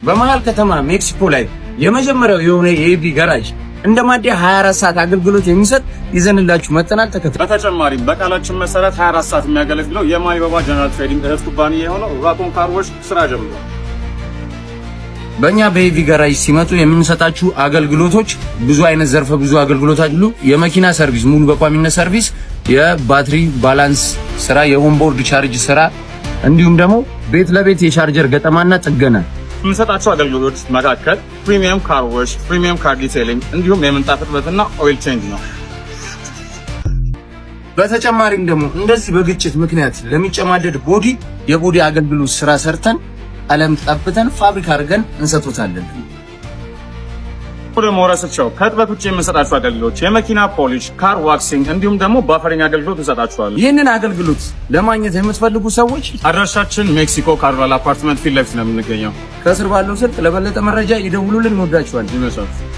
በመሃል ከተማ ሜክሲኮ ላይ የመጀመሪያው የሆነ የኤቢ ጋራጅ እንደ ማደያ 24 ሰዓት አገልግሎት የሚሰጥ ይዘንላችሁ መጥተናል። ተከታተሉ። በተጨማሪም በቃላችን መሰረት 24 ሰዓት የሚያገለግለው የማይበባ ጀነራል ትሬዲንግ እህት ኩባንያ የሆነው ራኮን car wash ስራ ጀምሯል። በእኛ በኤቢ ጋራጅ ሲመጡ የምንሰጣችሁ አገልግሎቶች ብዙ አይነት ዘርፈ ብዙ አገልግሎት አሉ። የመኪና service፣ ሙሉ በቋሚነት service፣ የባትሪ balance ስራ፣ የ onboard charge ስራ እንዲሁም ደግሞ ቤት ለቤት የቻርጀር ገጠማና ጥገና። የምንሰጣቸው አገልግሎቶች መካከል premium car wash፣ premium car detailing እንዲሁም የምንጣፍ እጥበትና oil change ነው። በተጨማሪም ደግሞ እንደዚህ በግጭት ምክንያት ለሚጨማደድ body የ body አገልግሎት ስራ ሰርተን ቀለም ቀብተን ፋብሪካ አድርገን እንሰጦታለን። ደግሞ ረስቸው ከእጥበት ውጭ የምንሰጣቸው አገልግሎች የመኪና polish፣ car waxing እንዲሁም ደግሞ buffering አገልግሎት እንሰጣቸዋለን። ይህንን አገልግሎት ለማግኘት የምትፈልጉ ሰዎች አድራሻችን ሜክሲኮ ካርቫል አፓርትመንት ፊት ለፊት ነው የምንገኘው። ከስር ባለው ስልክ ለበለጠ መረጃ ይደውሉልን። እንወዳችኋለን። ይመቻችሁ።